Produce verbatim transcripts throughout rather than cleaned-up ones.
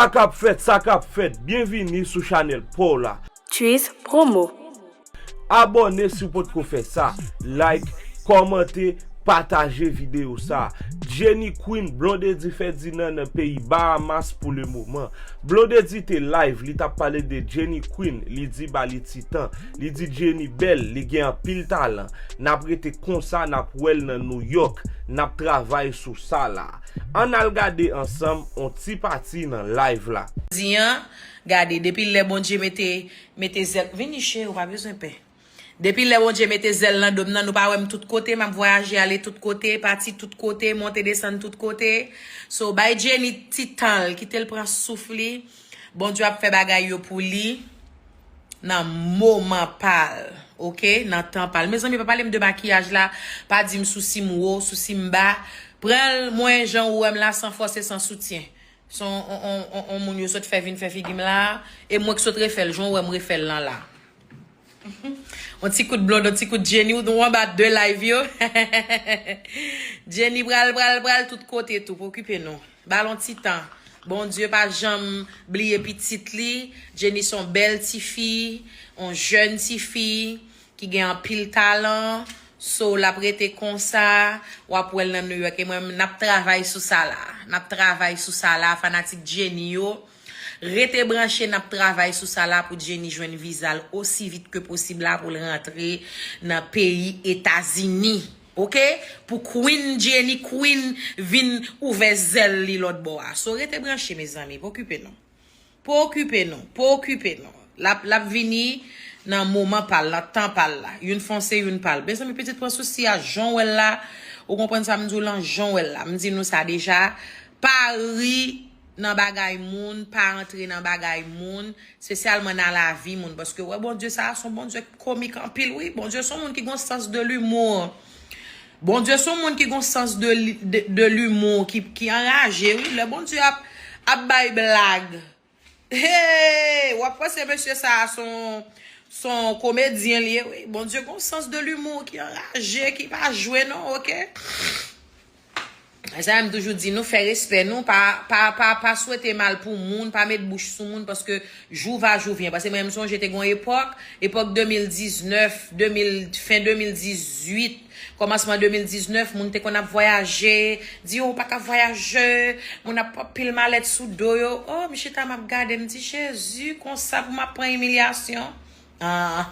Sa k ap fèt, sa k ap fèt, byenvini sou chanèl pa w la. Tris Promo. Abòne si w potko fè sa, like, kòmante, pataje videyo sa. Jenny Queen, Blondedy Ferdinand nan peyi Bahamas pou le moman. Blondedy te live, li t ap pale de Jenny Queen, li di ba li ti tan, li di Jenny bèl, li gen anpil talan. N ap rete konsa, n ap wè l nan New York, n ap travay sou sa la. Ann al gade ansanm on ti pati nan live la. Di an, gade, depi lè Bondye mete, mete zèl, vini cheri, ou pa bezwen pè. Depi lè Bondye mete zèl nan do m nan, nou pa wè m tout kote, m ap vwayaje ale tout kote, pati tout kote, monte desann tout kote. So, bay Jenny ti tan l, kite l pran souf li. Bondye ap fè bagay yo pou li nan moman pa l, oke? Nan tan pa l. Mezanmi, pa pale m de makiyaj la, pa di m sousi m wo, sousi m ba. Pran l, mwen, jan ou wè m la, san fòse, san soutyen. Se on, on, on, on, on moun yo sot fè vin fè figi m la, e mwen k sot refè l, jan ou wè m refè l lan la. On ti kout Blonde, on ti kout Jenny, ou anba de live yo. Jenny pral, pral, pral tout kote tou, pa okipe nou. Ba l on ti tan. Bondye pa janm bliye pitit li. Jenny se on bèl tifi, on jèn tifi ki gen anpil talan. So, l ap rete konsa, w ap wè l nan New York. E mwen, n ap travay sou sa la. N ap travay sou sa la, fanatik Jenny yo. Rete branche, n ap travay sou sa la pou Jenny jwenn viza l osi vit ke posib la pou l rantre nan peyi Etazini. Oke? Pou Queen Jenny Queen vin ouvè zèl li lòt bò a. So, rete branche, mezanmi. Pa okipe nou. Pa okipe nou. Pa okipe nou. L ap, l ap vini nan moman pa l, nan tan pa l la. Youn fonse, youn pale. Mezanmi, pitit pran sousi a, jan w wè l la. Ou konprann sa m di w lan, jan w wè l la. M di nou sa deja. Pa ri nan bagay moun, pa antre nan bagay moun, espesyalman nan lavi moun. Paske, wè, Bondye sa a se yon Bondye komik anpil, wi. Bondye se yon moun ki gon sans de l'humour. Bondye se yon moun ki gon sans de, li- de, de l'humour, ki, ki anraje, wi. Lè Bondye ap, ap bay blag. Hey! W ap panse mesye sa a se yon, se yon komedyen li ye, wi. Bondye gon sans de l'humour ki anraje, ki pa jwe, non, oke? Sa m toujou di nou, fè respè nou, pa, pa, pa, pa swete mal pou moun, pa met bouch sou moun, paske jou va, jou vyen. Paske mwen, m sonje te gon epòk, epòk de mil diznèf, de mil, fen de mil dizuit, kòmansman de mil diznèf, moun te konn ap vwayaje, di yo, ou pa ka vwayaje, moun ap pran pil malèt sou do yo. Oh, m chita, m ap gade, m di, Jezi, konsa pou m ap pran imilyasyon? Ah,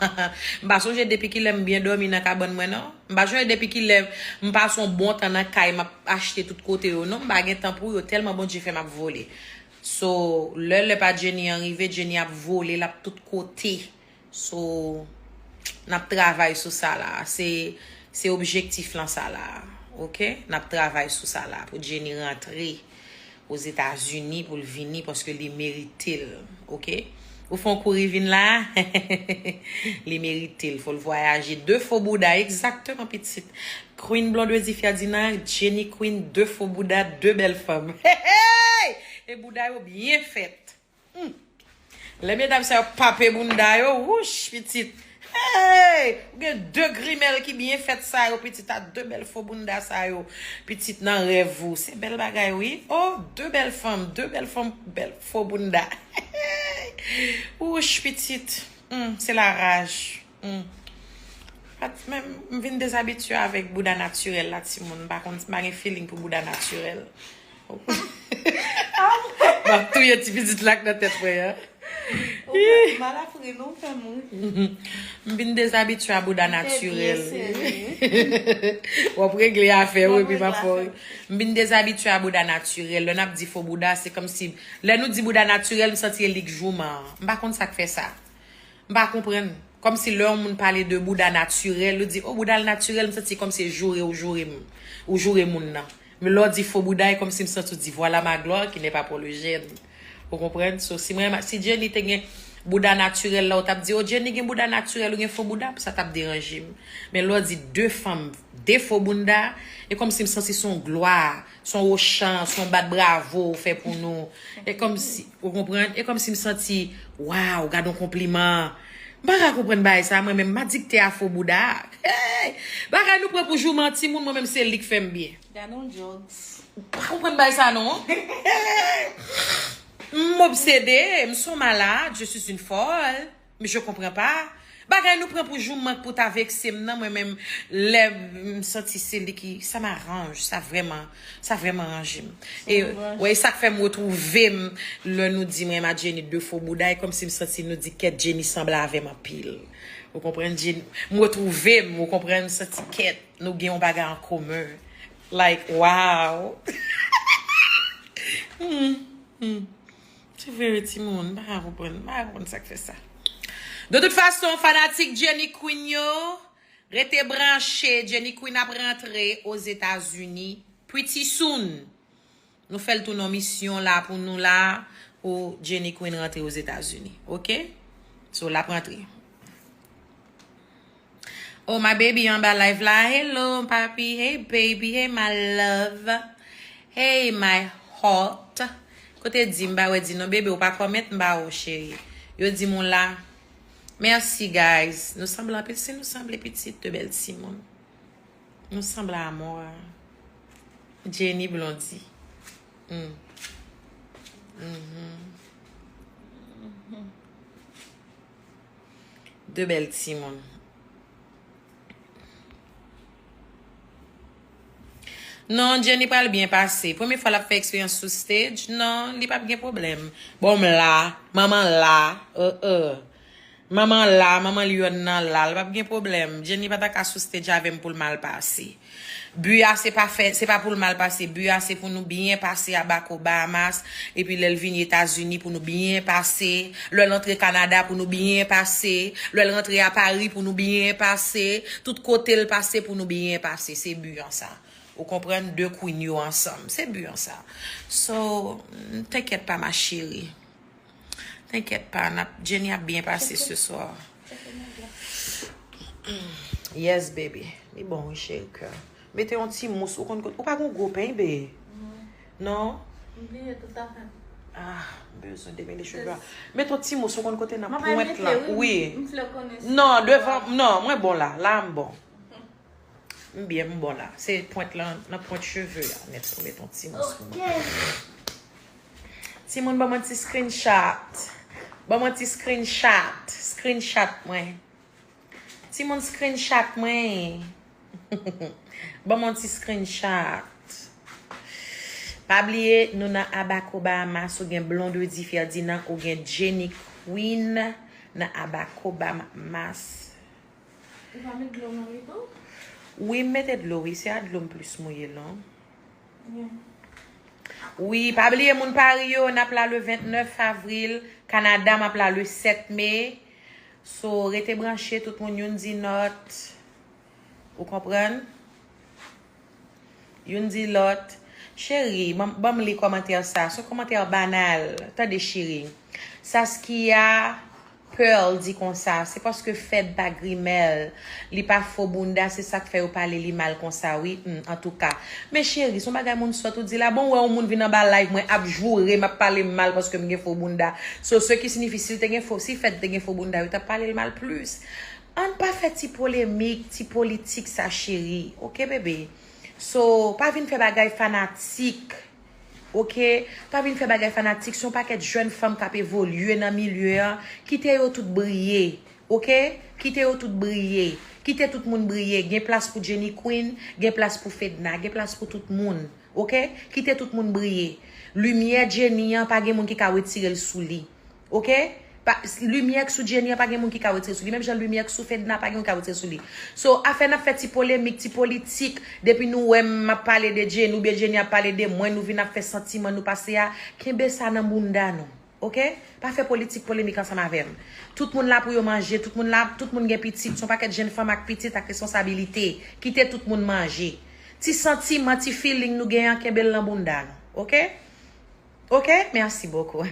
m pa sonje depi kilè m byen dòmi nan kabann mwen, non. M pa sonje depi kilè m pase yon bon tan nan kay, m ap achte tout kote yo, non. M pa gen tan pou yo, tèlman Bondye fè m ap vole. So, lè, lè pa Jenny an rive, Jenny ap vole, l ap tout kote. So, n ap travay sou sa la. Se, se objektif lan sa la. Oke? N ap travay sou sa la pou Jenny rantre Ozetazini pou l vini paske li merite l. Oke? Ou fè yon kouri vin la? Li merite l. Fò l vwayaje. De fo bouda, egzakteman, pitit. Queen Blondedy Ferdinand, Jenny Queen, de fo bouda, de bèl fanm. Hey, hey! E bouda yo byen fèt. Hmm. Lè medam sa yo pape bounda yo, wouch, pitit. Hey! Ou gen de grimèl ki byen fèt sa yo, pitit, a de bèl fo bounda sa yo. Pitit, nan rèv ou. Se bèl bagay, wi. Oh, de bèl fanm, de bèl fanm, bèl fo bounda. Wouch, pitit. Hmm, se la raj. Hmm. Pat, men, m vin dezabitye avèk bouda natirèl la, timoun. M pa konn, m pa gen feeling pou bouda natirèl. M ap touye ti pitit la k nan tèt mwen an. Ou fè mal ap ri, non, ou fè m ri. M vin dezabitye a bouda natirèl. W ap regle afè w epi m ap fè w ri. M vin dezabitye a bouda natirèl. Lè n ap di fo bouda, se kòmsi, lè nou di bouda natirèl, m santi e li k jouman an. M pa konn sa k fè sa. M pa konprann. Kòmsi lè yon moun pale de bouda natirèl, ou di, "O, bouda l natirèl," m santi kòmsi e joure ou joure m, ou joure moun nan. Men lè w di fo bouda, e kòmsi m santi w di, "Voilà ma gloire qui n'est pas pour le jeune." Ou konprann? So, si mwen, si Jenny te gen bouda natirèl la, ou t ap di, "O, Jenny gen bouda natirèl, ou gen fo bouda," sa t ap deranje m. Men lè w di de fanm, de fo bounda, e kòmsi m santi se yon glwa. Se yon ochan, se yon bat bravo ou fè pou nou. E kòmsi, ou konprann? E kòmsi m santi, waw, gad yon konpliman. M pa ka konprann bagay sa, mwen menm, m adikte a fo bouda. Hey! Bagay nou pran pou jouman timoun, mwen menm se li k fè m byen. Gad yon jogs. Ou pa konprann bagay sa non. M obsede, m son malad, je suis une folle, mais je comprends pas. Bagay nou pran pou jouman pou ta vekse m nan, mwen menm, lè m santi se li ki, sa m aranje, sa vrèman, sa vrèman ranje m. E, wè, e sa k fè m retwouve m, lè nou di mwen a Jenny de fo bouda, e kòmsi m santi nou di kèt Jenny sanble avè m anpil. Ou konprann, Jenny? M retwouve m, ou konprann, m santi kèt, nou gen yon bagay an komen. Like, wow! Hmm, hmm. Se vre, timoun, m pa ka konprann, m pa ka konprann sa k fè sa. De tout fason, fanatik Jenny Queen yo, rete branche, Jenny Queen ap rantre Ozetazini pretty soon. Nou fè l tounen yon misyon la pou nou la, pou Jenny Queen rantre Ozetazini, oke? So, l ap rantre. Oh, my baby anba live la. Hello, papi. Hey, baby. Hey, my love. Hey, my heart. Kote di m pa wè di non, bebe, ou pa comment m ba ou, cheri. Yo di m ou la. Merci, guys. Nou sanble anpil. Si nou sanble pitit, de bèl timoun. Nou sanble a mò. Jenny Blondy. Hmm. Mhm. De bèl timoun. Non, Jenny pral byen pase. Premye fwa l ap fè eksperyans sou stage. Non, li p ap gen pwoblèm. Bon, m la. Manman la. Uh, uh. Manman la, manman Lyòn nan la. L p ap gen pwoblèm. Jenny pa ta ka sou stage avè m pou l mal pase. Bi a se pa fè, se pa pou l mal pase. Bi a se pou nou byen pase Abaco Bahamas. Epi lè l vini Etazini pou nou byen pase. Lè l antre Kanada pou nou byen pase. Lè l rantre a Pari pou nou byen pase. Tout kote l pase pou nou byen pase. Se bi an sa. Ou konprann? De queen yo ansanm. Se bi an sa. So, tenkèt pa, ma chérie. Tenkèt pa, n ap, Jenny ap byen pase se swa. Yes, baby. Li bon, wi, cheri kè. Mete yon ti mous, ou konn kote, ou pa gon gwo peny, be? Non? M bliye tout afè m. Ah, m bezwen demele cheve a. Mete yon ti mous, ou konn kote nan pwent lan. Wi. Non, devan, non, mwen bon la. La, m bon. M byen, m bon la. Se pwent lan, nan pwent cheve a. Mèt, mèt yon ti mous pou mwen. Timoun, ban mwen ti screenshot. Ban mwen ti screenshot. Screenshot mwen. Timoun, screenshot mwen. Ban mwen ti screenshot. Pa bliye, nou nan Abaco Bahamas, ou gen Blondedy Ferdinand, ou gen Jenny Queen nan Abaco Bahamas. Ou pa met dlo nan li tou? Wi, m mete dlo, wi. Se a dlo m plis mouye, non? Wi, pa bliye moun Pari yo, n ap la le vennèf avril. Kanada, m ap la le sèt me. So, rete branche, tout moun youn di nòt. Ou konprann? Youn di lòt, cheri, ban, ban m li kòmantè sa. Se yon kòmantè banal. Tande, cheri. Saskia Pearl di konsa, se paske Fed pa grimèl. Li pa fo bounda, se sa k fè yo pale li mal konsa, wi. Hmm, antouka. Men cheri, se yon bagay moun sòt ou di la. Bon, ou wè yon moun vin anba live mwen ap joure m, ap pale m mal paske m gen fo bounda. So, ce qui signifie, si l te gen fo, si Fed te gen fo bounda, yo t ap pale l mal plis. Ann pa fè ti polemik, ti politik sa, cheri. Oke, bebe? So, pa vin fè bagay fanatik. Oke? Pa vin fè bagay fanatik. Se yon pakèt jèn fanm k ap evolye nan milye a. Kite yo tout briye. Oke? Kite yo tout briye. Kite tout moun briye. Gen plas pou Jenny Queen, gen plas pou Fedna, gen plas pou tout moun. Oke? Kite tout moun briye. Limyè Jenny an, pa gen moun ki ka retire l sou li. Oke? Pa, limyè k sou Jenny an, pa gen moun ki ka retire sou li. Menm jan limyè k sou Fedna, pa gen moun ki ka retire sou li. So, afè n ap fè ti polemik, ti politik, depi nou wè m ap pale de Jenny, oubyen Jenny ap pale de mwen, nou vin ap fè santiman nou pase a, kenbe sa nan bounda nou. Oke? Pa fè politik polemik ansanm avè m. Tout moun la pou yo manje, tout moun la, tout moun gen pitit, se yon pakèt jèn fanm ak pitit ak responsabilite. Kite tout moun manje. Ti santiman, ti feeling nou gen an, kenbe l nan bounda nou. Oke? Oke? Merci beaucoup.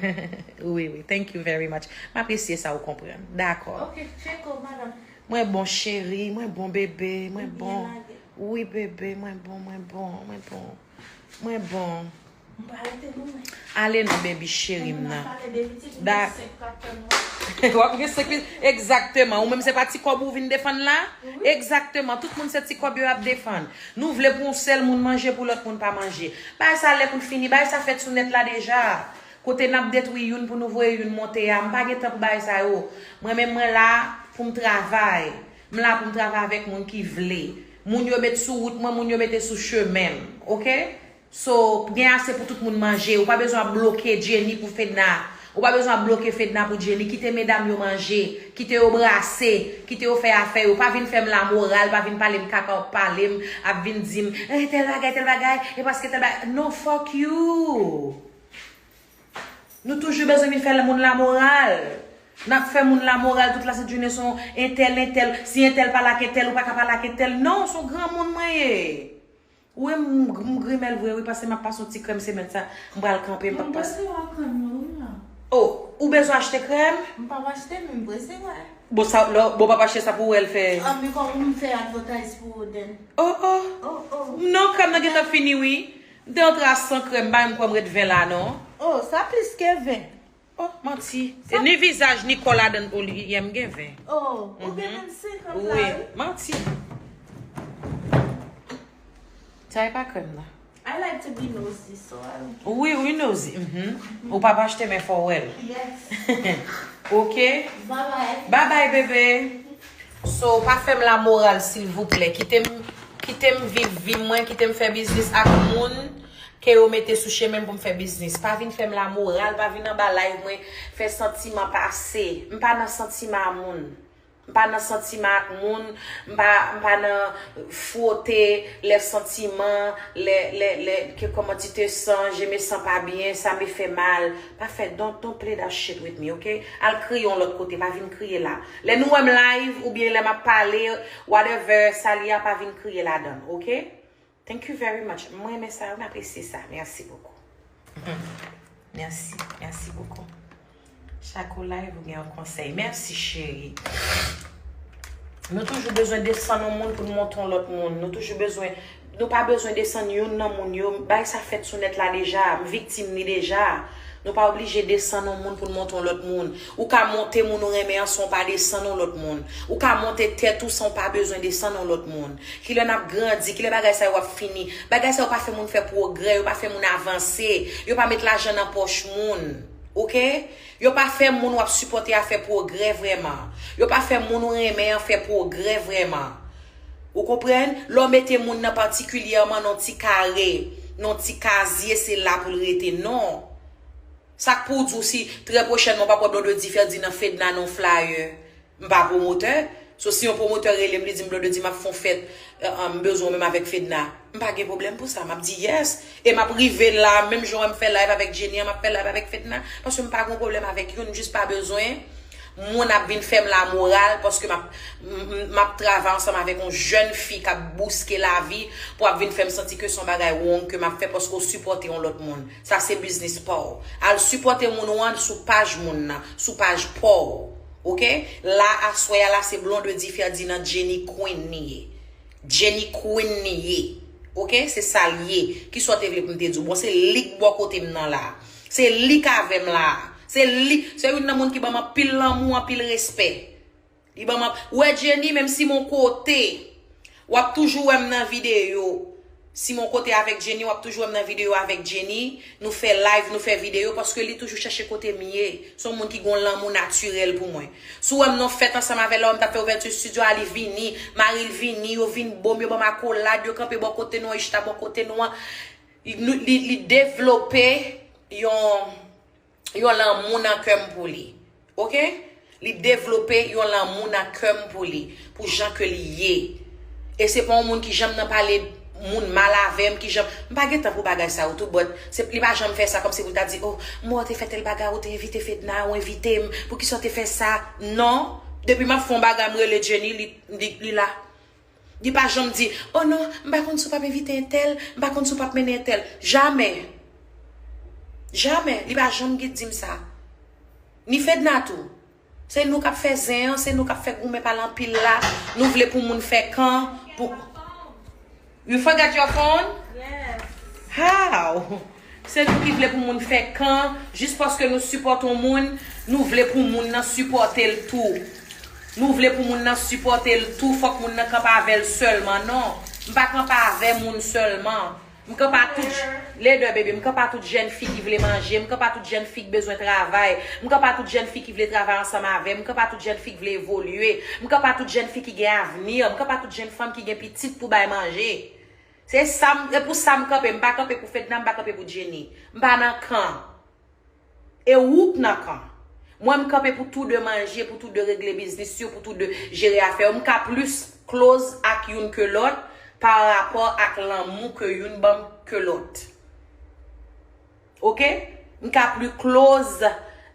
Wi, wi. Thank you very much. M apresye sa ou konprann. Dakò. Oke, tcheko, madanm. Mwen bon, cheri. Mwen bon, bebe. Mwen bon. Wi, bebe. Mwen bon, mwen bon, mwen bon. Mwen bon. M pa rete non, mwen. Ale non, baby cheri m nan. Da- W ap gen senk pitit. Egzakteman. Ou menm se pa ti kòb ou vin defann la? Egzakteman. Tout moun se ti kòb yo ap defann. Nou vle pou yon sèl moun manje, pou lòt moun pa manje. Bagay sa lè pou l fini. Bagay sa fèt sou nèt la deja. Kote n ap detwi youn pou nou voye youn monte a, m pa gen tan pou bagay sa yo. Mwen menm mwen la pou m travay. M la pou m travay avèk moun ki vle. Moun yo met sou wout mwen, moun yo mete sou chemen m. Oke? So, gen ase pou tout moun manje. Ou pa bezwen ap bloke Jenny pou Fedna. Ou pa bezwen ap bloke Fedna pou Jenny. Kite medam yo manje. Kite yo brase. Kite yo fè afè yo. Pa vin fè m lamoral. Pa vin pale m kaka w ap pale m. Ap vin di m, eh, tèl bagay, tèl bagay. E paske tèl bagay. Non, fuck you. Nou toujou bezwen vin fè moun lamoral. N ap fè moun lamoral tout lasenjounen, se yon entèl, entèl. Si entèl pale ak entèl, ou pa ka pale ak entèl. Non, se yon granmoun mwen ye. Wi, m, m grimèl vre, wi, paske m ap pase yon ti krèm semèn sa. M pral kanpe, m p ap pase. Mwen bezwen wè krèm yo, wi, la. Oh, ou bezwen achte krèm? M p ap achte, men m bezwen wè. Bon, sa, lè, bon, w p ap achte sa pou w wè l fè. Ah, men kòman m fè advertise pou ou, then? Oh, oh. Oh, oh. Non, krèm nan gentan fini, wi. M te antre a san krèm, m pa menm kwè m ret ven la, non. Oh, sa plis ke ven. Oh, manti. Sa... Ni vizaj, ni kò ladan l, oh, li, yè m gen ven. Oh, ou gen menm senk krèm la, wi. Wi, manti. Sa e pa krèm nan. I like to be nosy, so I don't care. Wi, wi, nosy. Mhm. Ou pa pa achte men fò w wè l. Yes. Ok. Bye bye. Bye bye, bebe. So, pa fè m lamoral, silvouplè. Kite m, kite m viv vi mwen, kite m fè biznis ak moun ke yo mete sou chemen m pou m fè biznis. Pa vin fè m lamoral, pa vin anba live mwen, fè santiman pase. M pa nan santiman a moun. M pa nan santiman ak moun, m pa, m pa nan fwote les sentiments, les, les, les, que comment tu te sens, je me sens pas bien, ça me fait mal. Pa fè, don't, don't play that shit with me, ok? Al kriye yon lòt kote, pa vin kriye la. Lè nou wè m live, oubyen lè m ap pale, whatever, sa li a, pa vin kriye ladan l, ok? Thank you very much. Mwen renmen sa, mwen apresye sa. Merci beaucoup. Merci, merci beaucoup. Chak ou live, ou gen yon konsèy. Merci, chérie. Nou toujou bezwen desann yon moun pou n monte yon lòt moun. Nou toujou bezwen, nou pa bezwen desann youn nan moun yo. Bagay sa fèt sou nèt la deja. M viktim li deja. Nou pa oblije desann yon moun pou n monte yon lòt moun. Ou ka monte moun ou renmen an san w pa desann yon lòt moun. Ou ka monte tèt ou san w pa bezwen desann yon lòt moun. Kilè n ap grandi, kilè bagay sa yo ap fini. Bagay sa yo pa fè moun fè pwogrè, yo pa fè moun avanse, yo pa met lajan nan pòch moun. Oke? Yo pa fè moun w ap sipòte a fè pwogrè vrèman. Yo pa fè moun ou renmen an fè pwogrè vrèman. Ou konprann? Lè w mete moun nan patikilyèman nan yon ti kare, nan yon ti kazye, se la pou l rete. Non. Sa k pou w di w si trè pwochènman w p ap wè Blondedy Ferdinand Fedna nan yon flyer? M pa pwomotè. So, si yon pwomotè rele m, li di m, Blondedy, m ap fè yon fèt, eh, eh, m bezwen w menm avèk Fedna. M pa gen pwoblèm pou sa. M ap di yes. E m ap rive la, menm jan w wè m fè live avèk Jenny an, m ap fè live avèk Fedna. Paske m pa gen pwoblèm avèk youn, m jis pa bezwen moun ap vin fè m lamoral, paske m ap, m, m, m ap travay ansanm avèk yon jèn fi k ap bouske lavi, pou ap vin fè m santi ke se yon bagay wrong ke m ap fè paske w sipòte yon lòt moun. Sa se biznis pa w. Al sipòte moun ou an sou paj moun nan, sou paj pa w. Oke? La, aswè a la, se Blondedy Ferdinand Jenny Queen li ye. Jenny Queen li ye. Oke? Se sa l ye. Kisa w te vle pou m te di w? Bon, se li k bò kote m nan la. Se li k avè m la. Se li, se youn nan moun ki ban m anpil lanmou, anpil respè. Li ban m ap, ou wè Jenny, menm si m on kote, w ap toujou wè m nan videyo. Si m on kote avèk Jenny, w ap toujou wè m nan videyo avèk Jenny. Nou fè live, nou fè videyo, paske li toujou chèche kote m ye. Se yon moun ki gon lanmou natirèl pou mwen. Si w wè m nan fèt ansanm avè l, lè w wè m t ap fè ouvèti estidyo a, li vini, mari l vini, yo vin bo m, yo ban m akolad, yo kanpe bò kote nou an, yo chita bò kote nou an. Li, nou, li, li devlope yon, yon lanmou nan kè m pou li. Oke? Li devlope yon lanmou nan kè m pou li, pou jan ke li ye. E se pa yon moun ki janm nan pale moun mal avè m, ki janm, m pa gen tan pou bagay sa yo tou, but se, li pa janm fè sa kòmsi pou l ta di, oh, m wè w te fè tèl bagay, ou te envite Fedna, ou envite m, poukisa w te fè sa? Non. Depi m ap fè yon bagay, m rele Jenny, li, li, li la. Li pa janm di, oh non, m pa konn si w p ap envite entèl, m pa konn si w p ap mennen entèl. Jamè. Jamè. Li pa janm gen di m sa. Ni Fedna tou. Se nou k ap fè zen an, se nou k ap fè goumen pale anpil la. Nou vle pou moun fè kan. Pou... You forgot your phone? Yes. How? Se nou ki vle pou moun fè kan, jis paske nou sipòte yon moun, nou vle pou moun nan sipòte l tou. Nou vle pou moun nan sipòte l tou, fòk moun nan kanpe avè l sèlman. Non, m pa kanpe avè moun sèlman. M kanpe a tout j- Leader, baby, m kanpe a tout jèn fi ki vle manje, m kanpe a tout jèn fi ki bezwen travay, m kanpe a tout jèn fi ki vle travay ansanm avè m, m kanpe a tout jèn fi ki vle evolye, m kanpe a tout jèn fi ki gen avni, m kanpe a tout jèn fanm ki gen pitit pou bay manje. Se sa m, e pou sa m kanpe, m pa kanpe pou Fedna, m pa kanpe pou Jenny. M pa nan kan. E ou k nan kan. Mwen, m kanpe pou tou de manje, pou tou de regle biznis yo, pou tou de jere afè yo. M ka plis close ak youn ke lòt pa rapò ak lanmou ke youn ban m ke lòt. Oke? M ka pli close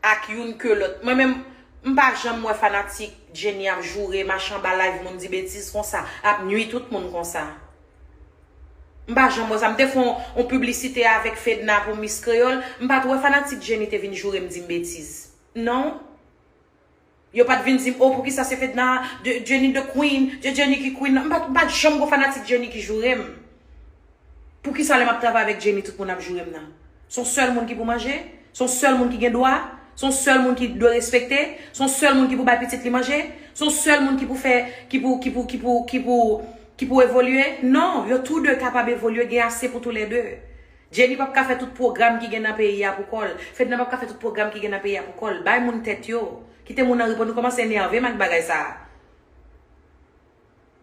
ak youn ke lòt. Mwen menm, m pa janm wè fanatik Jenny ap joure m, mache anba live moun di betiz konsa, ap nwi tout moun konsa. M pa janm wè sa. M te fè yon, yon piblisite avèk Fedna pou Miss Kreyòl. M pa t wè fanatik Jenny te vin joure m di m betiz. Non. Yo pa t vin di m, "Oh, poukisa se Fedna, de, Jenny the Queen, Je- Jenny ki Queen nan?" M pa t, m pa t janm gon fanatik Jenny ki joure m. Poukisa lè m ap travay avèk Jenny, tout moun ap joure m nan? Se yon sèl moun ki pou manje? Se yon sèl moun ki gen dwa? Se yon sèl moun ki dwe respekte? Se yon sèl moun ki pou bay pitit li manje? Se yon sèl moun ki pou fè, ki pou, ki pou, ki pou, ki pou, ki pou evolye? Non, yo tou de kapab evolye, gen ase pou toulède. Jenny p ap ka fè tout pwogram ki gen nan peyi a pou kò l. Fedna p ap ka fè tout pwogram ki gen nan peyi a pou kò l. Bay moun tèt yo. Kite moun nan reponn. Nou kòmanse enève m ak bagay sa a.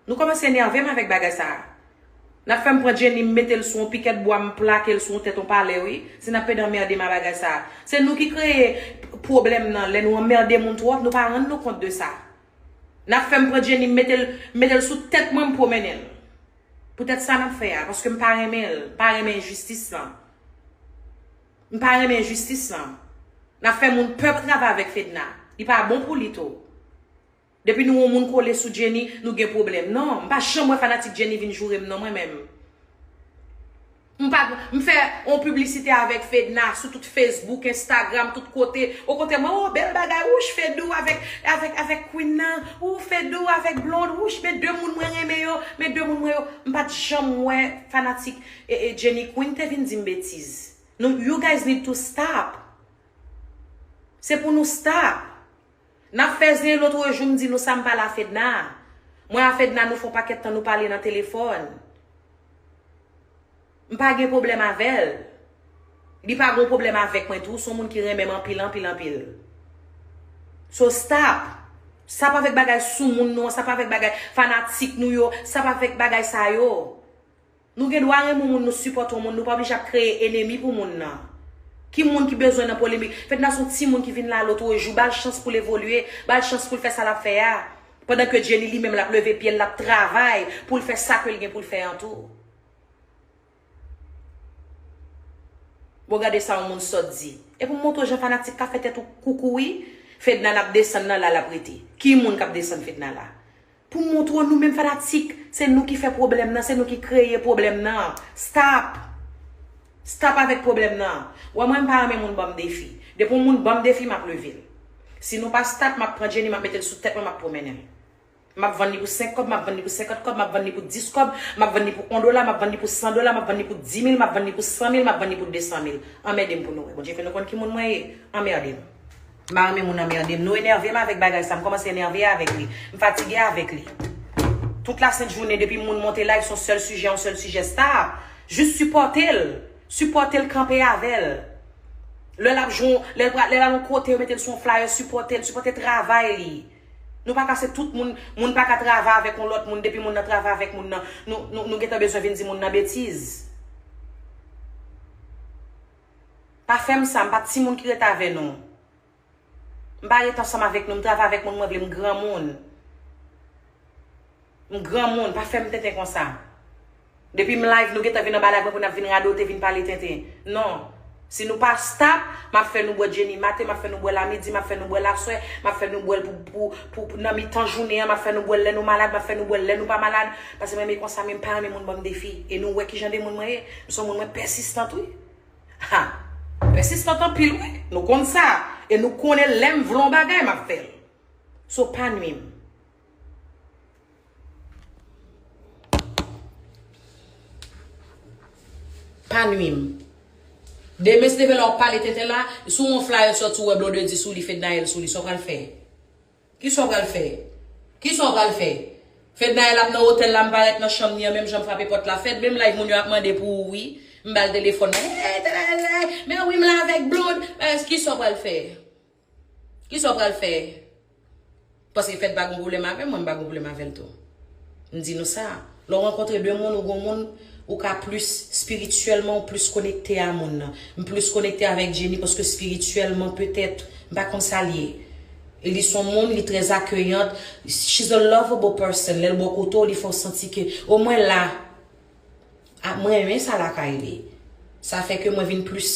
Nou kòmanse enève m avèk bagay sa a. N ap fè m pran Jenny, m mete l sou yon pikèt bwa, m plake l sou yon tèt yon palè, wi. Si n ap pede anmède m a bagay sa a. Se nou ki kreye p- pwoblèm nan. Lè nou anmède moun twòp, nou pa rann nou kont de sa. N ap fè m pran Jenny, m mete l, m mete l sou tèt mwen, m pwomennen l. Poutèt sa n ap fè a, paske m pa renmen l, m pa renmen enjistis lan. M pa renmen enjistis lan. N ap fè moun pè travay avèk Fedna. Li pa bon pou li tou. Depi nou wè yon moun kole sou Jenny, nou gen pwoblèm. Non, m pa janm wè fanatik Jenny vin joure m non, mwen menm. M pa, m fè yon piblisite avèk Fedna sou tout Facebook, Instagram, tout kote. Okontrè, mwen, "Oh, bèl bagay, wouch, Fedou avèk, avèk, avèk Queen nan, ou Fedou avèk Blonde, wouch, men de moun mwen renmen yo, men de moun mwen yo." M pa t janm wè fanatik e, e Jenny Queen te vin di m betiz. Nou, you guys need to stop. Se pou nou stop. N ap fè zen, lòt jou m di nou sa, m pale a Fedna. Mwen a Fedna, nou fè yon pakèt tan nou pale nan telefòn. M pa gen pwoblèm avè l. Li pa gen pwoblèm avèk mwen tou, se yon moun ki renmen m anpil, anpil, anpil. So stop. Stop avèk bagay sou moun nou an, stop avèk bagay fanatik nou yo, stop avèk bagay sa yo. Nou gen dwa renmen yon moun, nou sipòte yon moun, nou pa oblije ap kreye enemi pou moun nan. Ki moun ki bezwen nan polemik? Fedna se yon timoun ki vin la lòt jou, ba l chans pou l evolye, ba l chans pou l fè sa l ap fè a. Pandan ke Jenny li menm l ap leve pye l, l ap travay pou l fè sa ke l gen pou l fè an tou. Bon, gade sa yon moun sot di. E pou m montre w jan fanatik ka fè tèt ou koukou wi. Fedna n ap desann nan la l ap rete. Ki moun k ap desann Fedna la? Pou m montre w nou menm fanatik, se nou ki fè pwoblèm nan, se nou ki kreye pwoblèm nan. Stop! Stop avèk pwoblèm nan. Wè mwen m pa renmen moun ban m defi. Depi yon moun ban m defi, m ap leve l. Si nou pa stop, m ap pran Jenny, m ap mete l sou tèt mwen, m ap pwomennen l. M ap vann li pou senk kòb, m ap vann li pou senkant kòb, m ap vann li pou dis kòb, m ap vann li pou yon dola, m ap vann li pou san dola, m ap vann li pou di mil, m ap vann li pou san mil, m ap vann li pou de san mil. Anmède m pou nou wè. Bondye fè nou konn ki moun mwen ye. Anmède m. M pa renmen moun anmède m. Nou enève m avèk bagay sa. M kòmanse enève avèk li. M fatige avèk li. Tout lasent jounen, depi moun monte live, se yon sèl sijè, yon sèl sijè. Stop! Jis sipòte l. Sipòte l, kanpe avè l. Lè l ap jwe, lè l pra- lè l al yon kote, yo mete l sou yon flyer, sipòte l, sipòte travay li. Nou pa ka se tout moun, moun pa ka travay avèk yon lòt moun, depi moun nan travay avèk moun nan, nou, nou, nou gentan bezwen vin di moun nan betiz. Pa fè m sa, m pa timoun ki ret avè nou. M pa ret ansanm avèk nou, m travay avèk moun mwen vle, m granmoun. M granmoun, pa fè m tenten konsa. Depi m live, nou gentan vin anba live mwen pou n ap vin radote, vin pale tenten. Non. Si nou pa stop, m ap fè nou bwè Jenny maten, m ap fè nou bwè l a midi, m ap fè nou bwè l aswè, m ap fè nou bwè l pou, pou, pou, pou nan mitan jounen an, m ap fè nou bwè l lè nou malad, m ap fè nou bwè l lè nou pa malad. Paske mwen renmen konsa, men m pa renmen moun ban m defi. E nou wè kijan de moun mwen ye. M se yon moun mwen pèsistant, wi. Ha! Pèsistant anpil, wi. Nou konn sa. E nou konnen lè m vle yon bagay, m ap fè l. So, pa nwi m. Pa nwi m. Demen, si te vle w ap pale tenten la, si w wè yon flyer sòti, w wè Blondedy sou li, Fednaelle sou li, sa w pral fè? Kisa w pral fè? Kisa w pral fè? Fednaelle ap nan otèl la, m parèt nan chanm ni an, menm jan m frape pòt la. Fed, menm live moun yo ap mande pou ou wi. M ba l telefòn nan. Hey, hey, hey, hey, men wi, m la avèk Blonde. Kisa w pral fè? Kisa w pral fè? Paske Fed pa gon pwoblèm avè m, mwen m pa gon pwoblèm avè l tou. M di nou sa. Lè w rankontre de moun, ou gon moun, ou ka plis espirityèlman, ou plis konekte a moun nan. M plis konekte avèk Jenny paske espirityèlman, petèt, m pa konn sa l ye. E li se yon moun, li trè akeyant. She's a lovable person. Lè l bò kote w, li fè w santi ke omwen la, a, mwen renmen sa lakay li. Sa fè ke mwen vin plis,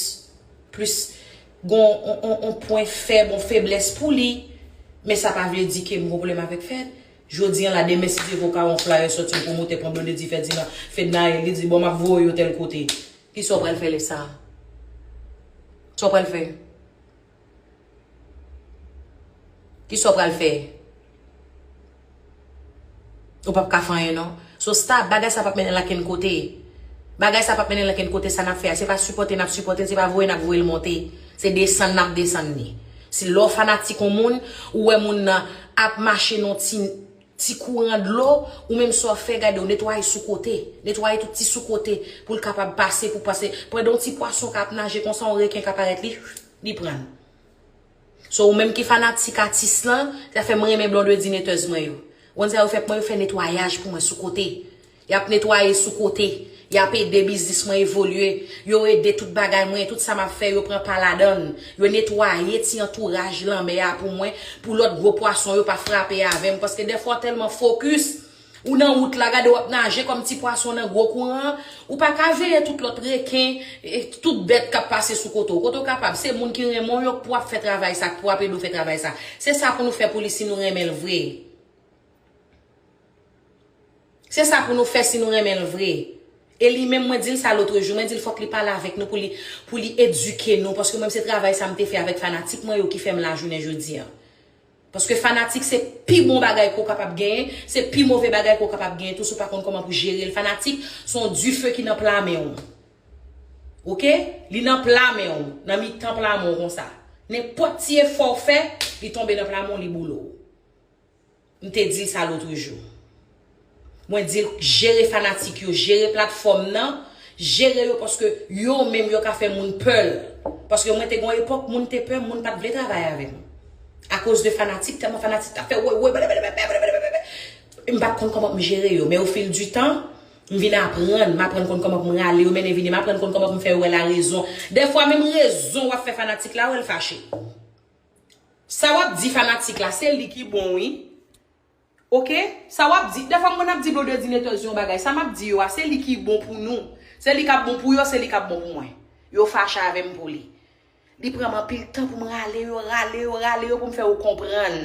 plis gon on, on, on pwen fèb, on feblès pou li. Men sa pa vle di ke m gon pwoblèm avèk Fed. Jodi an la, demen, si Dye vle, w ka wè yon flyer sòti, yon pwomotè pran Blondedy Ferdinand, Fednaelle, li di, bon, m ap voye yo tèl kote. Kisa w pral fè lè sa a? Sa w pral fè? Kisa w pral fè? Ou p ap ka fè anyen non. So stop, bagay sa p ap mennen l ankenn kote. Bagay sa p ap mennen l ankenn kote, sa n ap fè a. Se pa sipòte n ap sipòte l, se pa voye n ap voye l monte. Se desann n ap desann li. Si lè w fanatik yon moun, ou wè moun nan ap mache nan ti, ti kouran dlo, ou menm sa w fè, gade w netwaye sou kote. Netwaye tout ti sou kote pou l kapab pase, pou pase. Pandan yon ti pwason k ap naje konsa, yon reken ka parèt, li, li pran l. So, ou menm ki fanatik atis lan, sa fè m renmen Blondedy netèz mwen yo. Ou konn sa yo fè pou mwen? Yo fè netwayaj pou mwen sou kote. Y ap netwaye sou kote. Y ap ede biznis mwen evolye. Yo ede tout bagay mwen, tout sa m ap fè, yo pran pa ladan l. Yo netwaye ti antouraj lanmè a pou mwen, pou lòt gwo pwason yo pa frape avè m. Paske dèfwa w tèlman fokis, ou nan wout la, gade w ap naje kòm ti pwason nan gwo kouran an, ou pa ka veye tout lòt reken, e, tout bèt k ap pase sou kote w. Kote w kapab, se moun ki renmen w yo pou ap fè travay sa, pou ap ede w fè travay sa. Se sa pou nou fè pou li si nou renmen l vre. Se sa pou nou fè si nou renmen l vre. E li menm, mwen di l sa lotrejou, mwen di l fòk li pale avèk nou pou li, pou li edike nou, paske mwen se travay sa m te fè avèk fanatik mwen yo ki fè m la jounen jodi an. Paske fanatik se pi bon bagay ke w kapab genyen, se pi move bagay ke w kapab genyen tou si w pa konn kòman pou jere l. Fanatik se yon dife ki nan pla men w. Oke? Li nan pla men w, nan mitan pla men w konsa. Nenpòt ti efò w fè, li tonbe nan pla men w, li boule w. M te di l sa lotrejou. Mwen di l jere fanatik yo, jere platfòm nan, jere yo paske yo menm yo ka fè moun pè l. Paske mwen te gon epòk, moun te pè m, moun pa t vle travay avè m. Akoz de fanatik, tèlman fanatik t ap fè woy, woy, m pa t konn kòman pou m jere yo. Men au fil du temps, m vin aprann, m aprann konn kòman pou m rale yo, mennen vini, m aprann konn kòman pou m fè yo wè larezon. Dèfwa, menm rezon w ap fè fanatik la wè l fache. Sa w ap di fanatik la, se li ki bon, wi. Oke? Sa w ap di, dèfwa m konn ap di Blondedy netèz yon bagay, sa m ap di yo a, se li ki bon pou nou. Se li k ap bon pou yo, se li k ap bon pou mwen. Yo fache avè m pou li. Li pran m anpil tan pou m rale yo, rale yo, rale yo, pou m fè yo konprann.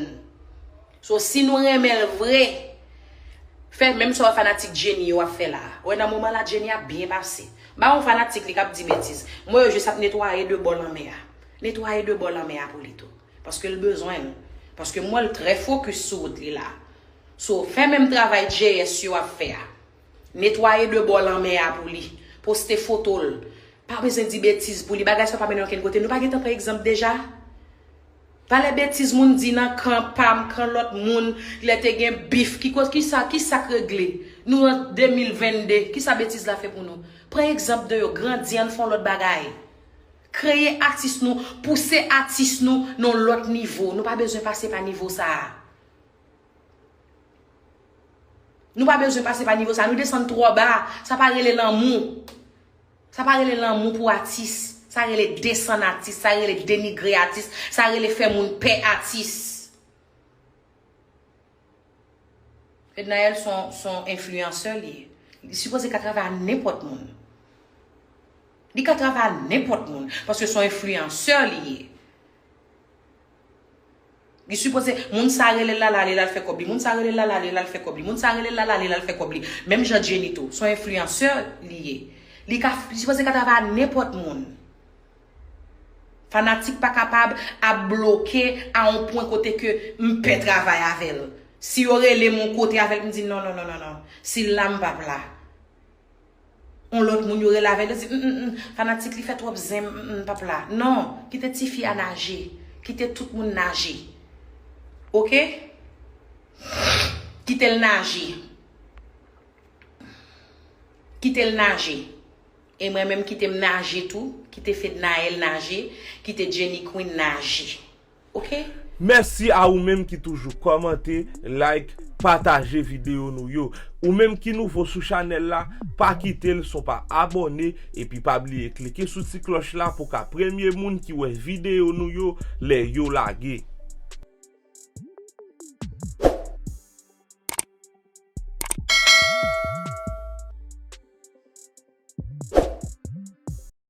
So, si nou renmen l vre, fè menm sa w fanatik Jenny yo ap fè la. Wè nan moman la, Jenny ap byen pase. M pa yon fanatik li k ap di betiz. M wè yo jis ap netwaye de bò lanmè a. Netwaye de bò lanmè a pou li tou. Paske l bezwen l. Paske m wè l trè fokis sou wout li la. So, fè menm travay J S yo ap fè a. Netwaye de bò lanmè a pou li. Poste foto l. Pa bezwen di betiz pou li. Bagay sa pa mennen ankenn kote. Nou pa gentan pran egzanp deja? Pale betiz moun di nan kan pa m, kan lòt moun, lè te gen bif, ki koz, kisa, kisa k regle? Nou an de mil venn de, kisa betiz la fè pou nou? Pran egzanp de yo, grandi, ann fè yon lòt bagay. Kreye atis nou, pouse atis nou nan yon lòt nivo. Nou pa bezwen pase pa nivo sa a. Nou pa bezwen pase pa nivo sa a. Nou desann twò ba. Sa pa rele lanmou. Sa pa rele lanmou pou atis. Sa rele desann atis. Sa rele denigre atis. Sa rele fè moun pè atis. Fednaelle se yon, se yon enfliyansè li ye. Li sipoze ka travay ak nenpòt moun. Li ka travay ak nenpòt moun. Paske se yon enfliyansè li ye. Li sipoze, moun sa rele l la, l ale l al fè kòb li. Moun sa rele l la, l ale l al fè kòb li. Moun sa rele l la, l ale l al fè kòb li. Menm jan Jenny tou, se yon enfliyansè li ye. Li ka, li sipoze ka travay ak nenpòt moun. Fanatik pa kapab ap bloke a yon pwen kote ke m pè travay avè l. Si yo rele m yon kote avè l, m di non, non, non, non, non. Si l la, m p ap la. On lòt moun yo rele avè l, yo di, "Mm, mm, mm, fanatik li fè twòp zen, mm, mm, m p ap la." Non, kite tifi a naje. Kite tout moun naje. Oke? Kite l naje. Kite l naje. E mwen menm kite m naje tou, kite Fednaelle naje, kite Jenny Queen naje. Ok? Mèsi a ou menm ki toujou kòmante, like, pataje videyo nou yo. Ou menm ki nouvo sou chanèl la, pa kite l san w pa abòne, epi pa bliye klike sou ti klòch la pou w ka premye moun ki wè videyo nou yo lè yo lage.